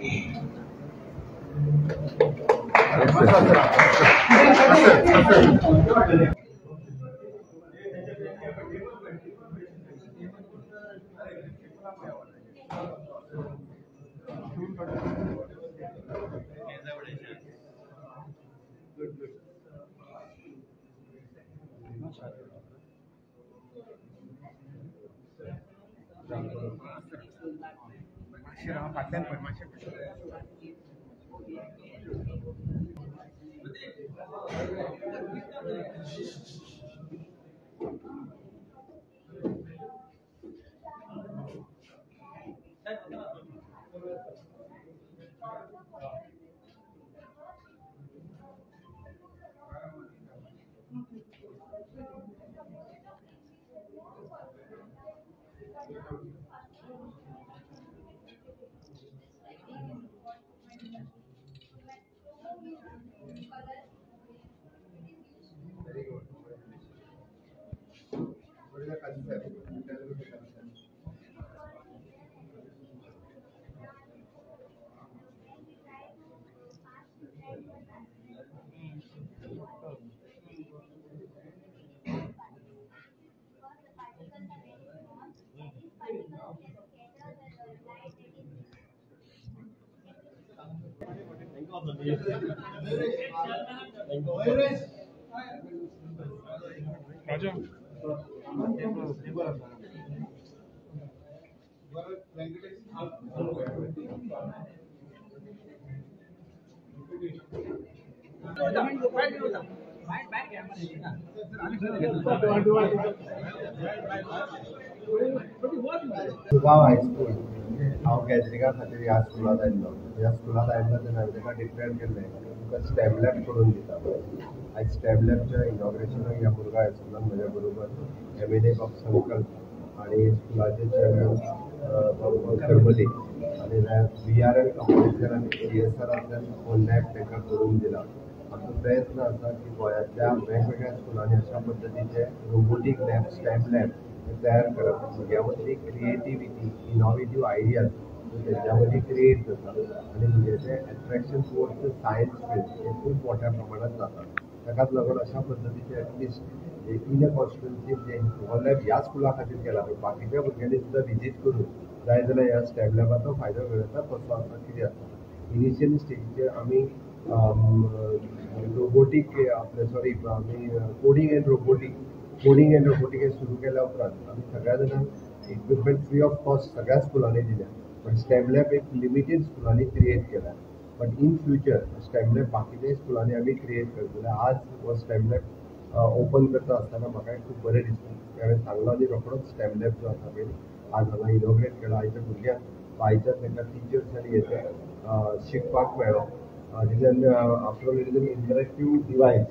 Very good. What is the concept? Tell me the concept. Raja. Murgaon high school हांव गॅदरिंगा खातीर ह्या स्कुलांत आयिल्लो. ह्या स्कुलांत आयिल्लो तेन्ना हांवें ताका डिक्लेअर केल्लें तुमकां स्टेम लॅब करून दिता. आयज स्टेम लॅबच्या इनॉग्रेशनाक ह्या मुरगांव हायस्कुलान म्हज्या बरोबर MLA बाब संकल्प आनी स्कुलाचे चेअरमॅन बाब करमली आनी BRL कंपनींतल्यान आनी CSRांतल्यान हो लॅब तांकां करून दिला. आमचो प्रयत्न आसा की गोंयांतल्या वेगवेगळ्या स्कुलांनी अशा पद्दतीचे रोबोटीक लॅब, स्टेम लॅब तयार करप, भुरग्यां मदली क्रिएटिविटी, इनोवेटीव आयडियाज तेंच्या मदीं क्रिएट जाता आनी भुरग्याचें एट्रेक्शन टुवर्ड्स सायन्स फील्ड हें खूब मोठ्या प्रमाणांत जाता. ताकाच लागून अशा पद्दतीचे एटलिस्ट इन अ कॉन्स्टिट्युन्सी जे हो लॅब ह्या स्कुला खातीर केला, पूण बाकीच्या भुरग्यांनी सुद्दां विजीट करून जाय जाल्यार ह्या स्टेम लॅबाचो फायदो घेवं येता. कसो आसा, कितें आसा, इनिशियल स्टेजीचेर आमी रोबोटीक आपले सॉरी आमी coding and robotic coding and robotic हे सुरू केल्या उपरांत आमी सगळ्या जाणांक इक्विपमेंट फ्री ऑफ कॉस्ट सगळ्या स्कुलांनी दिल्या, पण स्टेम लॅब एक लिमिटेड स्कुलांनी क्रिएट केला. But in future STEM lab बाकीच्या स्कुलांनी आमी क्रिएट करतले. आज हो स्टेम लॅब ओपन करता आसतना म्हाका खूब बरें दिसता. हांवें सांगलां आनी रोखडोच स्टेम लॅब जो आसा पळय आज हांगा इनॉग्रेट केला. आयच्या भुरग्यांक आयच्या तांकां टिचर्स आनी हें शिकपाक मेळ्ळो. It is an after all it is an interactive device,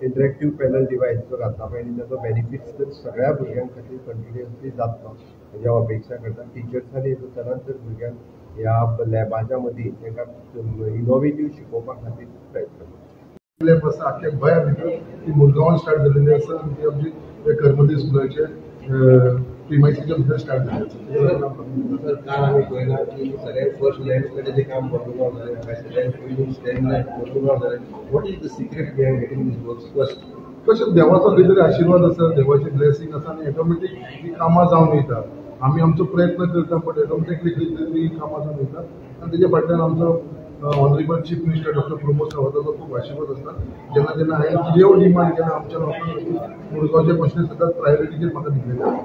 interactive panel device जो घातला पळय आनी ताचो बेनिफिट्स तर सगळ्या भुरग्यां खातीर कंटिन्युअसली जातलो हेजी हांव अपेक्षा करता. टिचर्सांनी चडांत चड भुरग्यांक ह्या लॅबाच्या मदीं तांकां इनोवेटीव शिकोवपा खातीर प्रयत्न करता. लॅब आसा आख्या गोंया भितर ती मुरगांवान स्टार्ट जाल्लेली आसा आनी ती आमची करमली स्कुलाचे प्रिमायसीच्या भितर स्टार्ट जाल्ली आसा. सर, काल आमी पळयलां की सगळ्यात फर्स्ट लँड जे काम मुरगांव जालें, हांगासर पयलीं स्टँड लॅब मुरगांव जालें. What is the secret behind getting this works first? कशें देवाचो खंय तरी आशिर्वाद आसा, देवाची ब्लेसिंग आसा आनी ऑटोमॅटीक ती कामां जावन वयता. आमी आमचो प्रयत्न करता बट ऑटोमॅटिकली खंय तरी ती कामां जावन वयता आनी तेज्या फाटल्यान आमचो honourable chief minister doctor Pramod सावंताचो खूब आशिर्वाद आसता. जेन्ना जेन्ना हांवें कितें डिमांड केला आमच्या लोकांक मुरगांवचे क्वेश्चन सदांच प्रायोरिटीचेर म्हाका दिल्लेले आसा.